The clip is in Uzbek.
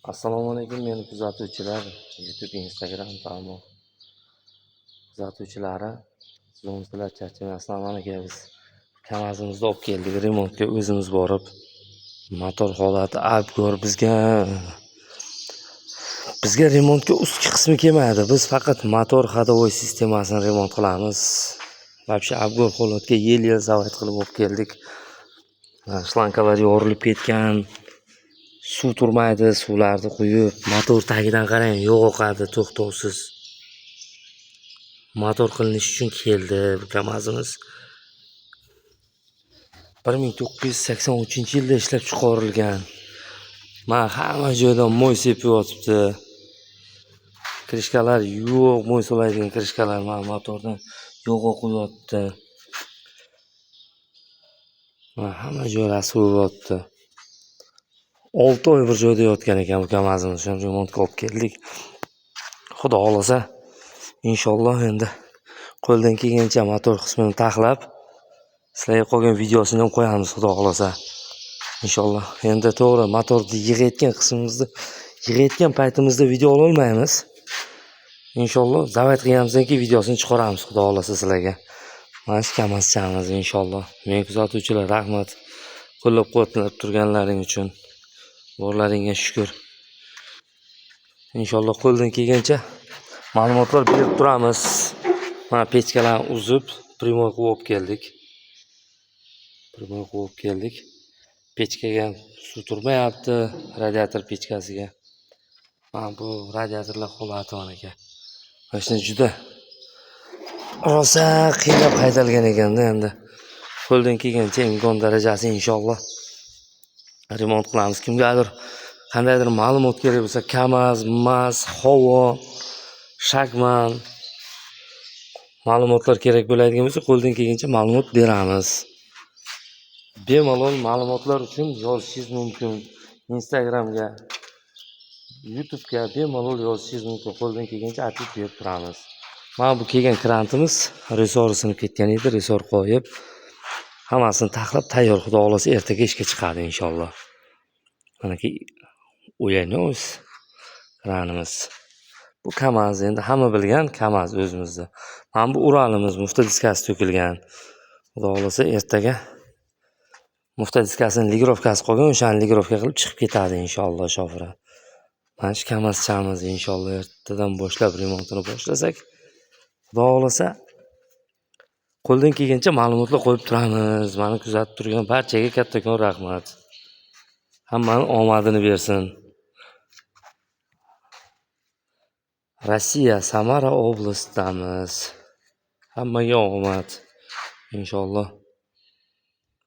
Assalomu alaykum, meni kuzatuvchilar, YouTube, Instagram tarmoq kuzatuvchilari. Zo'msizlar, charchamasdan mana biz KAMAZimizni olib keldik remontga, o'zimiz borib. Motor holati abgor, bizga remontga ustki qismi kelmaydi. Biz faqat motor ходовой sistemasini remont qilamiz. Вообще abgor holatga yel-yel zavod qilib olib keldik. Shlankalar yorilib ketgan. Suv turmaydi, suvlarni quyib, motor tagidan qarang, yog' oqadi to'xtovsiz. Motor qilinishi uchun keldi bu KAMAZimiz. 1983-yilda ishlab chiqarilgan. Mana hamma joydan moy sepib yotibdi. Крышка lar yo'q, moy solaydigan крышка lar, mana motordan yog' oqib yotibdi. Mana hamma joylari suv yotibdi. 6 oy bir joyda yotgan ekan bu KAMAZimiz. Shuni remontga olib keldik. Xudo xohlasa, inshaalloh endi qo'ldan kelgancha motor qismini taxlab, sizlarga qolgan videosini ham qo'yamiz, xudo xohlasa. Inshaalloh. Endi to'g'ri, motorni yig'ayotgan qismimizni yig'ayotgan paytimizda video ololmaymiz. Inshaalloh zavod qilganimizdan keyin videosini chiqaramiz, xudo xohlasa, sizlarga. Mana shu KAMAZchamiz, inshaalloh. Men kuzatuvchilar, rahmat qo'llab-quvvatlab turganlaring uchun. Borlaringga shukur. Inshaalloh qo'ldan kelgancha ma'lumotlar berib turamiz. Mana pechkalarni uzib, прямой qilib olib keldik. Прямой qilib olib keldik. Pechkaga suv turmayapti, radiator pechkasiga. Mana bu radiatorlar holati mana aka. Mana shuni juda rosa qiynab haydalgan ekanda endi. Qo'ldan kelgancha, imkon darajasi, inshaalloh remont qilamiz. Kimgadir qandaydir ma'lumot kerak bo'lsa, KAMAZ, MAZ, Howo, Shacman ma'lumotlar kerak bo'ladigan bo'lsa, qo'ldan kelgancha ma'lumot beramiz. Bemalol ma'lumotlar uchun yozishingiz mumkin. Instagramga, YouTube'ga bemalol yozishingiz mumkin. Qo'ldan kelgancha ответ berib turamiz. Mana bu kelgan krantimiz ressori sinib ketgan edi, ressor qo'yib, hammasini taxlab tayyor, xudo xohlasa, ertaga ishga chiqadi, inshaalloh. Manaki o'ylaymiz kranimiz. Bu KAMAZ, endi hamma bilgan KAMAZ o'zimizda. Mana bu Uralimiz, mufta diskasi to'kilgan. Xudo xohlasa, ertaga mufta diskasini регулировка si qolgan, o'shani регулировка qilib chiqib ketadi, inshaalloh, shofira. Mana shu KAMAZchamiz, inshaalloh, ertadan boshlab remontini boshlasak, xudo xohlasa, qo'ldan kelgancha ma'lumotlar qo'yib turamiz. Mani kuzatib turgan barchaga kattakon rahmat. Hammani omadini bersin. Rossiya, Samara oblastidamiz. Hammaga omad. Inshaalloh.